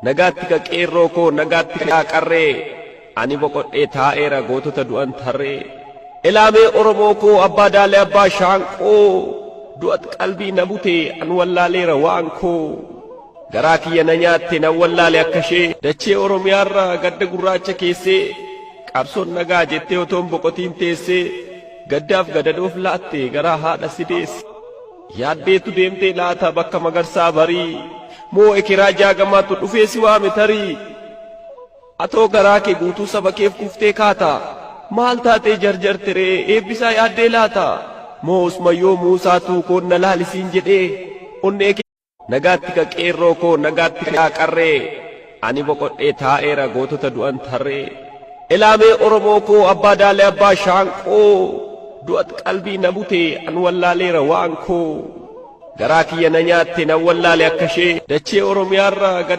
Nagaatti ka qeerroo koo, nagaatti ka qarree, ani boqodhee taa'eera gootota du'an tarree. Elaamee Oromoo koo, abbaa daalee, abbaa shaanqoo, du'at qalbii na butee an wallaaleera waan koo. Garaa kiyya na nyaatte nan wallaale akka ishee, dachee Oromiyaarraa gadda gurraacha keessee, qabsoon nagaa jettee otoon boqotiin teessee, gaddaaf gadadoof laatte garaa haadha si deesse. Yaaddeetu deemtee laata bakka magarsaa barii, moo ekeraa jaagamaatu dhufee si waame tarii? Atoo garaa kee guutuu saba keef kuftee kaata, maal taatee jarjarte ree, eebbisaa yaaddee laata? Moo Usmayyoo Muusaatu koon na laalisiin jedhee onnee kee. Nagaatti ka qeerroo koo, nagaatti ka qarree, ani boqodhee taa'eera gootota du'an tarree. Elaamee Oromoo koo, abbaa daalee, abbaa shaanqoo, du'at qalbii na butee an wallaaleera waan koo. Garaa kiyya na nyaatte nan wallaale akka ishee, dachee Oromiyaarraa gadda.